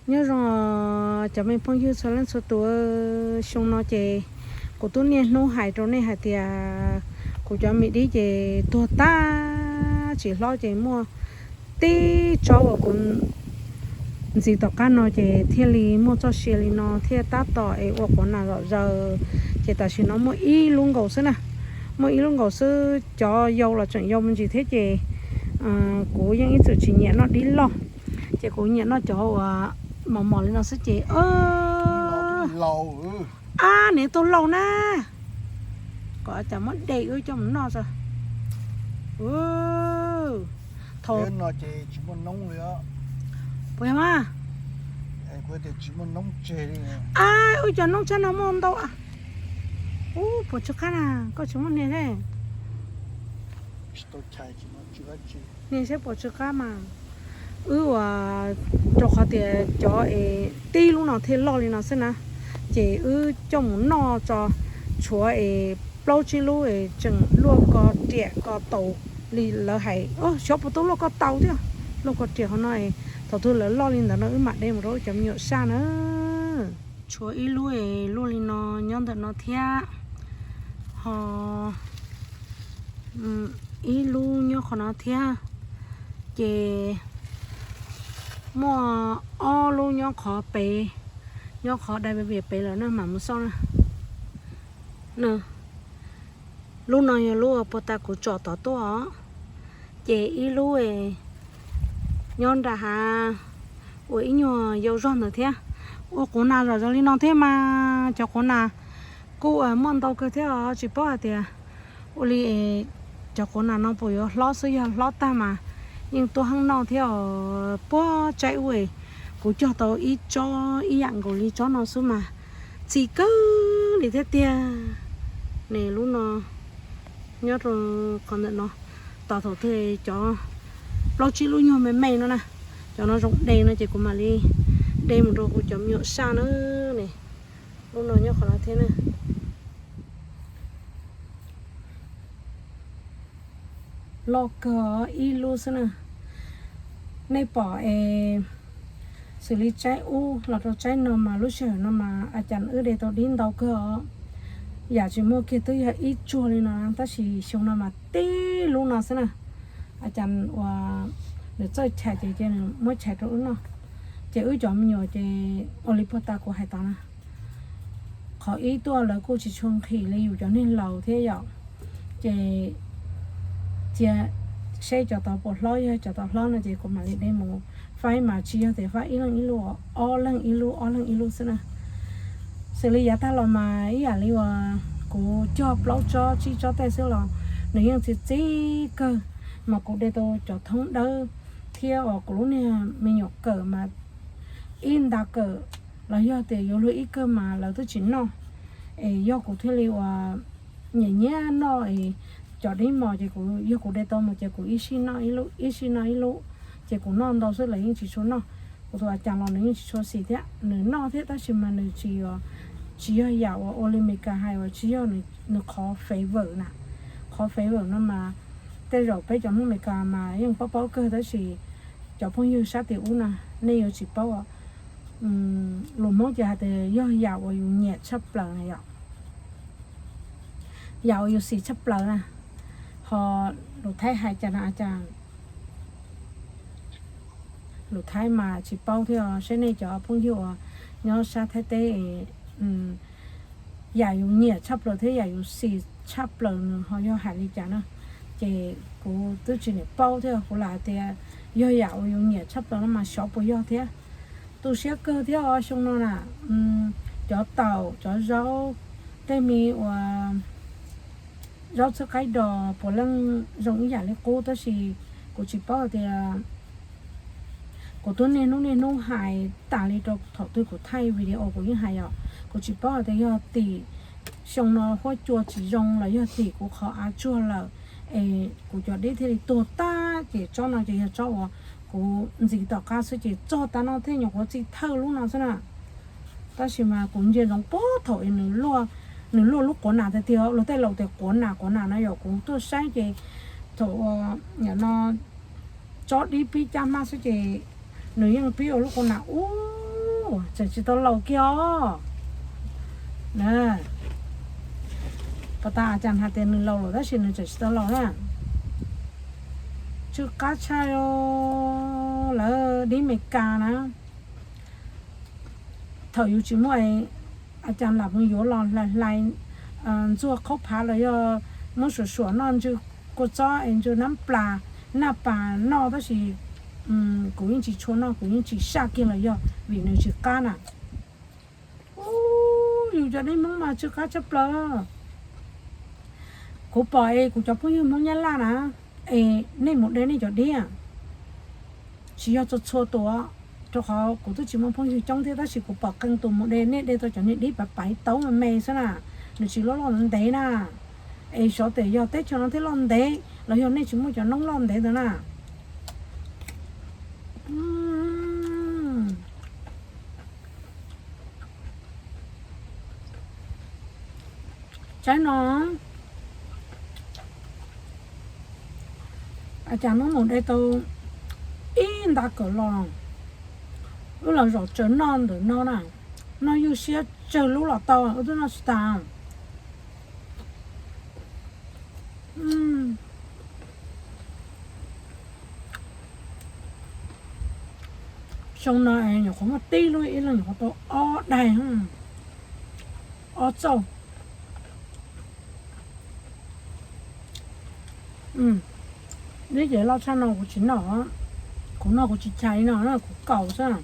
Nyob zoo cov me phooj ywg txhua leej txhua tus, xyoo no ces kuv twb niaj hnub hais rau nej hais tias kuv cov me dib ces tuag tag tsis hlob ces muaj tib tsob uas kuv ntxiv tom qab no ces thiaj li muaj txoj sia li no thiaj tab tom es ua quv nas zom zaws. Ces tam sim no muaj ib lub nkaus xwb na, muaj ib lub nkaus xwb, cov yau los tseem yau me ntsis thiab ces kuv yeej ib txwm tsis nyiam noj dib loj, ces kuv nyiam noj cov uas mos mos li no xwb ces ab, niam tau laus na, kom cas muab de wb coj mus noj tso. Thaum no ces tsis muaj noob li, puas yog mas? Ab, wb cov noob tshab no muaj ntau. Ub, puas tsw qab na, koj tsis muaj hnia thiab? Hnia saib puas tsw qab mas. Wb uas rau qhov tias cov es tib lub no thiaj loj li no xwb na, ces wb coj mus noj tso, tshuav es plaub tsib lub es tseem luaj ko riam ko taus li lawv hais, xyov puas tau luaj ko taus thiab, luaj ko riam hauv no. Thaum twg lawv loj li ntawd no wb mam de mus rau wb cov me nyuam saj na. Tshuav ib lub es luaj li no nyob ntawm no thiab, ho ib lub nyob qhov no thiab, ces muaj ob lub nyob qhov pem, nyob qhov dai vias pem lawm na, mam mus xauj na. Lub no yog lub uas puag ta kuv tsom tod tuaj os, ces ib lub nyob nram hav uas ib nyuag yau zog ntawd thiab. Ua quv nas zom zaws li no thiab mas cov quv nas kuj muaj ntau kawg thiab os, tsis paub hais tias ua li cov quv nas no puas yuav hlob xwb, yog hlob tag mas yeej tuaj heev noj thiab os. Puag tsaib ub kuv cog tau ib tsob ib yam nkaus li tsob no xwb mas txi kawg li thiab tiag. Ne lub no nyob rau qhov ntawm no, tos thaum twg cov plaub tsib lub nyuag me me no na, cov no zoo de no ces kuv mam li de mus rau kuv cov me nyuam saj na. Ne, lub no nyob qhov no thiab na. Loj kawg ib lub xwb na. Nej pom es xws li tsaib ub los rau tsaib no mas lub sij hawm no mas a cas wb de tau dib ntau kawg os. Yam tsis muaj kiag twb yog ib tsuag li no tab sis xyoo no mas tib lub no xwb na. A cas uas nws txawj chais ces cia nws muab chais rau wb noj. Ces wb cov me nyuam ces ua li puag ta kuv hais tod na, qhov ib tuaj lawv kuj tsis tshua nqhis li yus cov neeg laus thiab yom. Ces cia seb cov tod puas hlob, yog cov tod hlob no ces kuv mam li de mus faib mas tsis yog tias faib ib leeg ib lub, ob leeg ib lub, ob leeg ib lub xwb na. Xws li yav tag los mas ib yam li uas kuv cog plaub tsob tsib tsob tej xwb los nws yeej txi txiv kawg, mas kuv de tau cov thoob dawb thiab uas kuv lub niag me nyuam kawm mas ib nta kawm los yog tias yuav luag ib kawm mas lawv twb tsis noj. Es yog kuv thiaj li uas nyiam nyiam noj es cov dib mos ces kuv, yog kuv de tau mus ces kuv ib sij noj ib lub, ib sij noj ib lub, ces kuv noj ntau xwb lawv yeej tsis tshua noj. Kuv tus a cas los nws yeej tsis tshua xis thiab, nws noj thiab tab sis mas nws tsis, tsis yog yam uas ua li Meskas hais uas tsis yog nws qhov favor na. Qhov favor no mas tej zaum peb cov Hmoob Meskas mas yeej paub paub kawg tab sis cov phooj ywg sab tim ub na nej yuav tsis paub. Lus Hmoob ces hais tias yog yam uas yus nyiam tshaj plaws na yom, yam uas yus xis tshaj plaws na. Ho lus Thaib hais cas na a cas, lus Thaib mas tsis paub thiab, seb nej cov phooj ywg uas nyob sab Thaib teb yam yus nyiam tshaj plaws thiab yam yus xis tshaj plaws nws ho yog hais li cas na. Ces kuv twb tsis niam paub thiab, kuv lam hais tias yog yam uas yus nyiam tshaj plaws no mas xyov puas yog thiab. Tu siab kawg thiab os xyoo no na, cov taum cov zaub, tej me uas zaub txhwb qaib dos puav leej zoo ib yam li qub tab sis kuv tsis paub hais tias, kuv twb niaj hnub niaj hnub hais tas li rau thaum twg kuv thaij video kuv yeej hais yom, kuv tsis paub hais tias yog tim xyoo no huab cua tsis zoo los yog tim kuv qhov av tsuag lawm es kuv cov dib thiaj li tuag tag. Ces tsob no ces yog tsob uas kuv ntxiv tom qab xwb ces txog tav no thiaj nyuam qhuav txi thawj lub no xwb na. Tab sis mas kuv ntsia ntsoov puag thaum nws luaj, nws luaj lub quav nas tiag tiag, luag tej laus tias quav nas quav nas no yom, kuv tuaj saib ces thaum no tsob dib pib caj hmab xwb ces nws yeej pib ua lub quav nas ub Tseem tsis tau laus kiag os. Pas tas a cas hais tias nws laus lawm tab sis nws tseem tsis tau laus na. Tsw qab tshaj lawv dib Meskas na. Thaum yus tsis muaj a cas lam mus yuav los hlais hlais ntxuag qhaub phav los yog muab suam suam noj ntsw kua txob es ntsw nab plas naj pas noj tab sis kuv yeej tsis tshua noj, kuv yeej tsis saj kiag los yog vim nws tsw qab na. Ub, yus cov dib Hmoob mas tsw qab tshaj plaws. Kuv pom es kuv cov phooj ywg Hmoob Nyab Laj na, es nej mus de nej cov dib tsis yog txhua txhua tus, rau qhov kuv twb tsis muaj phooj ywg coob thiab tab sis kuv pom qee tus mus de, nej de tau cov niag dib pav paiv taub me me xwb na, nws tsis loj loj ntev na. Es xyov tias yog teb chaws no thiaj loj ntev los yog nej tsis muaj cov noob loj ntev ntawd na. Tsaib no, a cas muab mus de tau ib nta kawm los, wb los zaum tsaws noj ntawm no na, noj ywj siab tsawg lub los tau, wb twb noj tsis tas. Xyoo no nyuam qhuav muaj tib lub, ib leeg nyuam qhuav tau ob daig, ob txauj. Dib ces loj tshaj no kuv tsis noj, kuv noj kuv tsis chais li no, kuv kaus xwb.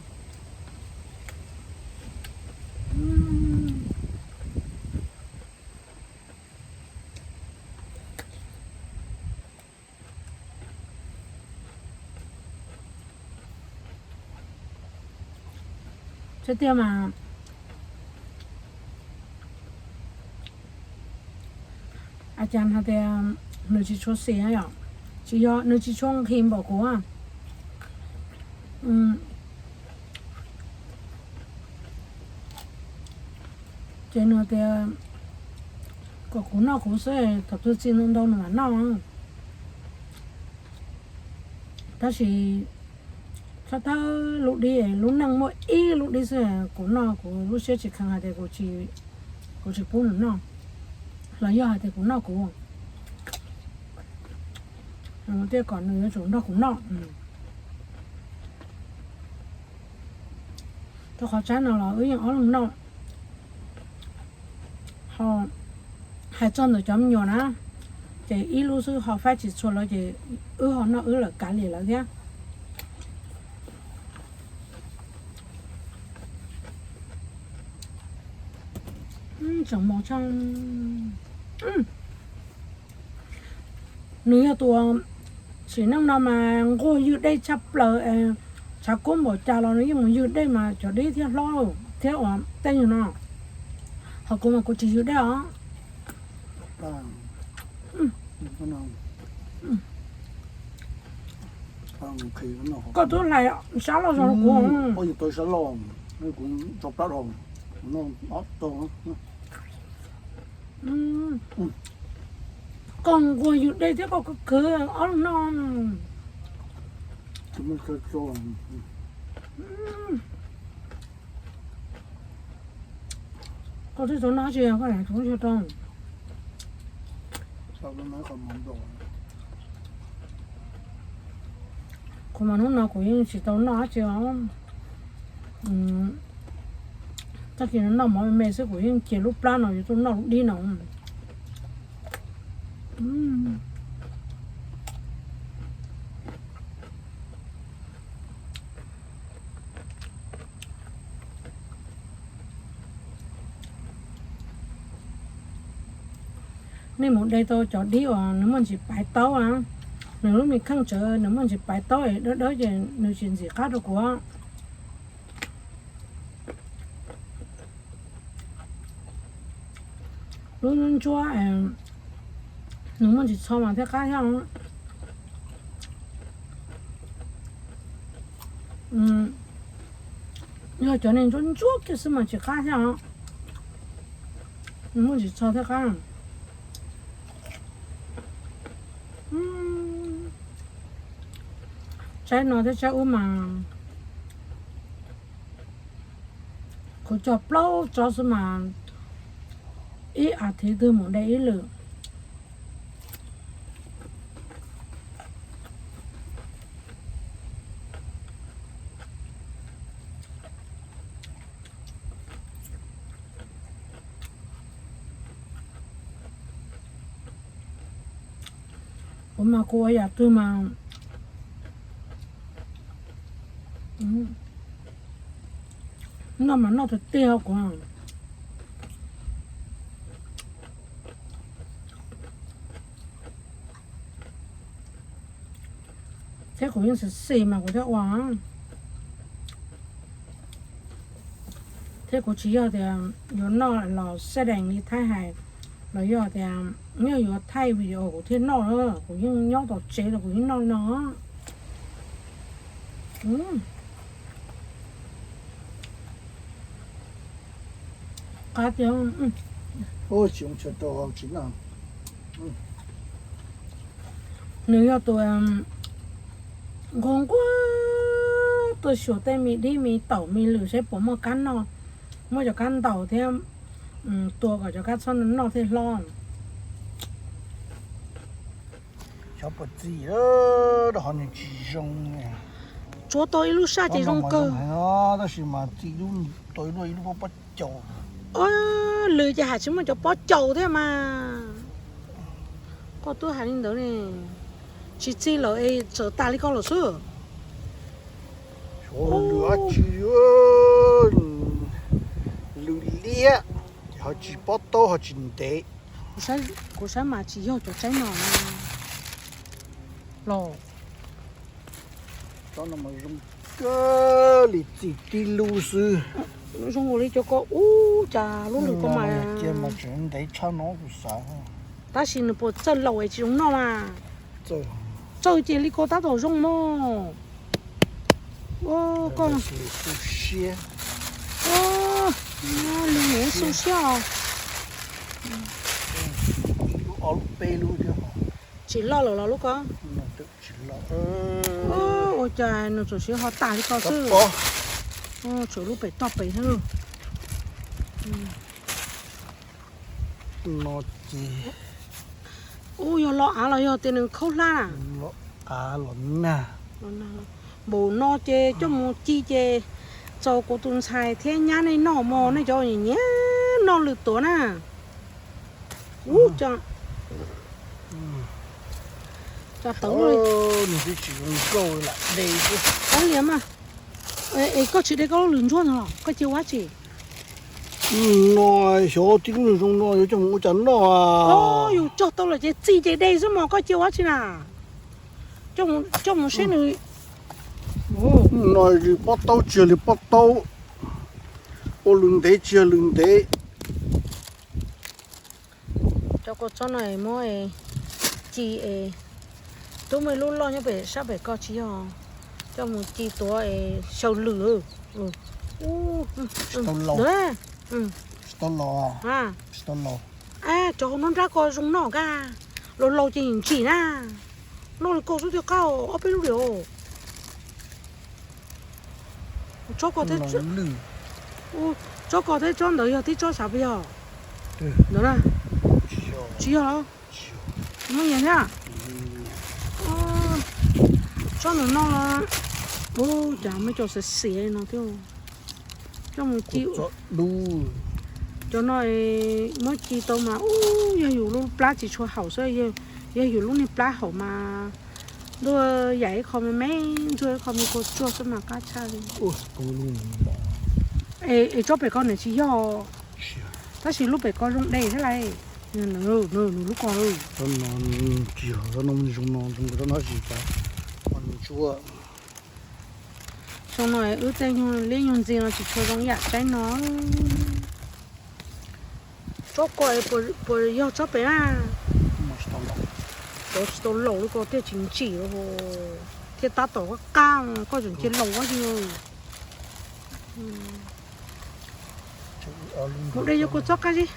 Tseeb tiag mas, a cas hais tias nws tsis tshua xiam yom, tsis yog nws tsis tshua nqhis npaum kuv. Ces nws tias kom kuv noj kuv xwb, thaum twg txi ntau ntau nws mam noj. Tab sis thawj thawj lub dib, lub neej muaj ib lub dib xwb, kuv noj kuv lub siab tsis kheev hais tias kuv tsis pub nws noj, los yog hais tias kuv noj kuv, thiaj kom nws yuav tsum nrog kuv noj. Rau qhov tsaib no los wb yeej ob leeg noj. Ho hais txog ntawm cov me nyuam na, ces ib lub xwb ho faib tsis txhua lawv ces wb ho noj wb lawm kav liam lawv thiab. Tseem mos tshaj. Nws yog tus sim neej no mas nquag ywg dej tshaj plaws, tshav kub npaum cas los nws yeej mus ywg dej mas cov dib thiaj hlob thiab uas tej nyuag no. Ho kuv mas kuv tsis ywg dej os. Koj twb hlais sab loj zog rau kuv. Koj nquag ywg dej thiab koj khwv khwv ob leeg noj. Koj twb tau noj tsis koj lam tsis rau. Kuv mas hnub no kuv yeej tsis tau noj dab tsi os. Tag kis no noj mov me me xwb kuv yeej cia lub plab no yuav tuaj noj lub dib no. Nej mus de tau cov dib uas nws muaj ntsis paiv taub na, nws lub me kheej tsawv nws muaj ntsis paiv taub es dawb dawb ces nws tsis ntxim qab rau kuv. Lub ntsuab nws muaj ntsis txho mas thiaj qab thiab. Yog cov niag ntsuab ntsuab kiag xwb mas tsis qab thiab os. Nws muaj ntsis txho thiaj qab. Tsaib no thiab tsaib ub mas Cog plaub tsob xwb mas ib as thiv twg mus de ib lwm. Kuv mas kuv ua yam twg mas noj mas noj tiag tiag kuv. Thiab kuv yeej xis xis mas kuv thiaj ua. Thiab kuv tsis yog tias yuav noj los sab dees li Thaib hais, los yog tias yog yuav thaij video kuv thiaj noj, kuv yeej nyob tom tsev los kuv yeej noj li no. Qab tiag. Nws yog tus nquag nquag tuaj xyuas tej me dib me taum me lwm seb puas muaj kab noj, muaj cov kab ntaus thiab, tua kom cov kab txhob noj thiaj hlob. Xyov puas txi, rau qhov nws tsis zoo. Tsuav tau ib lub saj ces zoo kawg. Tab sis mas txi tau ib lub pob caus. Lwm ces hais tsis muaj cov pob caus thiab mas. Koj twb hais li ntawd ne, tsis txi lawm es txawm tas li koj lawm xwb. Lwm dab tsi, lwm liab, ho tsis pob taub ho tsis ntev. Kuv saib mas tsis yog cov tsaib no los. Tsob no mas zoo kawg li, txi tib lub xwb. Zoo li cov ko ub cas lub lwm ko mas. Cia mas tseem ntev tshaj no kuv xav. Tab sis nws puas txawj laus es tsis zoo noj mas. Txawj ces li ko tab tom zoo mog. Koj xu siab. Li nws xu siab os. Ib lub ob lub peb lub thiab. Tsis loj lawm los lub ko? Tsis loj. Ua cas nws tseem siav ho tas li ko xwb. Tshuav lub pem toj pem xwb. No ces ub, yog lo av los yog tias nws khaub hlab na? Lo av los nag. Npaum no ces coj mus ci ces txaus kuv tus ntxhais thiab nyab nej noj mog, nej cov nyiam noj lwm tuav na. Ub, cas tawv luaj li. Nws twb tsis zoo nkauj lam de xwb. Ov, liam mas. Es koj tsis de koj lub lwm ntsuab no los koj cia ua dab tsi? No xyov tib lub nws zoo no yuav coj mus ua cas noj. Yus cog tau lawm ces txi ces de xwb mos, koj cia ua dab tsi na? Coj mus seb nws. No li pob taub tsis yog li pob taub, ua lwm ntev tsis yog lwm ntev. Cov kua txob no es muab ci es, twb muaj ib lub loj nyob pem sab pem ko tsis yog, coj mus ci tuav es xyaw lwm. Tsis tau laus. Cov hauv nruab nrab ko zoo noj kag, laus laus ces ntsim na. Noj li ko xwb thiaj qab ob peb lub li. Tsob ko thiab, tsob ko thiab tsob ntawd yog tib tsob sav puas yog? Ntawd na. Tsis yog los? Muab nyiam thiab. Tsob ntawm no los, ub, cas muab coj xiav xiav li no thiab. Coj mus ci. Cov no muab ci tau mas, ub, yog yus lub plab tsis tshua haum xwb, yog yus lub niag plab haum mas ntuj, yaim ib qho me me ntsuag, ib qho me kua tsuag xwb mas qab tshaj li. Es tsob pem ko nws tsis yog, tab sis lub pem ko zoo de thiab lais. Nws lub ko, tsob no tsis yog, tsob no zoo no, zoo tsob no tsis tas, ntsuab. Xyoo no wb tej nyuag liab nyuag ntxi no tsis tshua zoo yam tsaib no. Tsob ko puas yog tsob pem na? Cov tsis tau laus li ko thiaj tsis ntsim, thiaj tab tom qab qab, koj tseem cia laus ua li. Mus de yuav kua txob qab zib.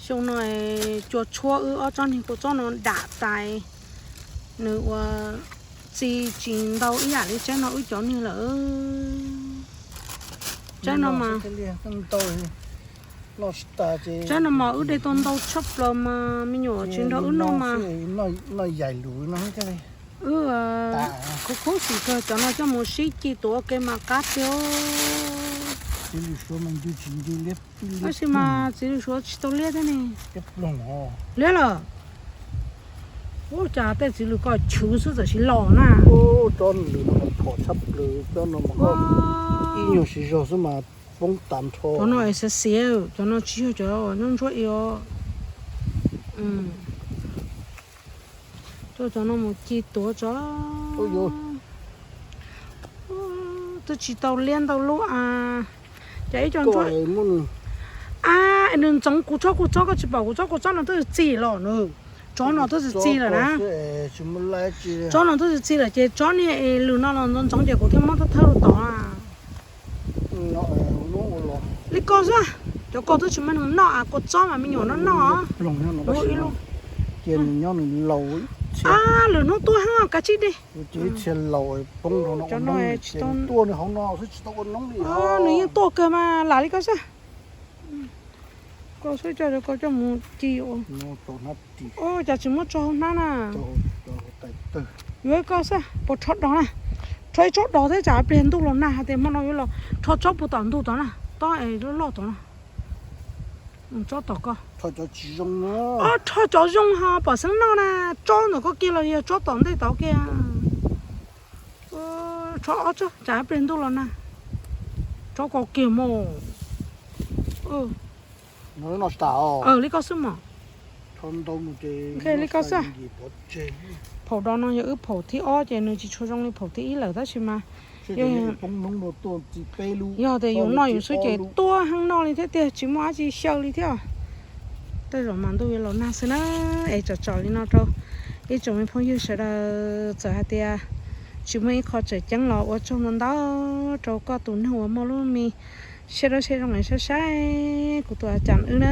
Xyoo no cua tshuab wb ob tsob niag kua txob no dam tas, nws ua Txiv tsis ntau ib yam li tsaib no wb cov niag lawm. Tsaib no mas, tsaib no mas wb de tau ntau tshaj plaws mas me nyuam tsis nrog wb noj mas. Wb khub khub xim kawg, cov no coj mus sib ci tuav ua ke mas qab tiag. Tab sis mas txiv lws suav tsis tau liab thiab ne. Liab lawm. Ua cas tej txiv lws ko chwv xwb txawm sis los na. Ib nyuag siv zog xwb mas poob tas nrho. Cov no es xiav xiav, cov no tsis yog cov ntsuab ntsuab i os. Coj cov no mus ci tuav tso. Twb tsis tau liab ntau lub a. Ces ib co ntsuab a, nws ntxoov kuv tsob kuv txob, koj tsis pom kuv tsob kuv txob no twb txi los nws. Tsob no twb txi txi lawm na. Tsob no twb txi txi lawm ces tsob niag lws no los ntxoov ntxoov ces kuv thiaj muab thawb thawb rau tod. Li ko xwb, cov ko twb tsis muaj neeg noj, kua txob mas me nyuam noj noj. Ib lub. Lwm hnub tuaj heev kav tsij de. Cov no tsis tau, nws yeej tuaj kawg mas lam li ko xwb. Ko xwb coj cov ko coj mus ci. Ua cas tsis muab tso hauv hnab na? Yuav ib ko xwb, puas rho dos na? Rho ib tsob dos thiab tsam pliag ntuj los nag hais tias hmo no yuav los rho tsob puag tom ntug tod na, tob es loj loj tod na. Tsob tom ko. Rho cov zoo ho pom xeeb noj na, tsob ntawm ko kiag los yog tsob tom ntej tod kiag. Rho ob tsob tsam pliag ntuj los nag. Tsob ko kiag mog. Li ko xwb mog. Li ko xwb. Phaum dos no yog wb phaum thib ob ces nws tsis tshua zoo li phaum thib ib lawm tab sis mas yog tias yus noj yus xwb ces tuab heev noj li thiab tiag, tsis muaj dab tsi xyaw li thiab. Tej zaum mas ntuj yuav los nag xwb na. Es tsom tsom li no rau ib tsoom me phooj ywg sawv daws, txawm hais tias tsis muaj ib qho tseem ceeb los ua tsaug ntau ntau rau koj tus neeg uas muaj lub me siab dawb siab zoo es saib saib kuv tus a cas wb na.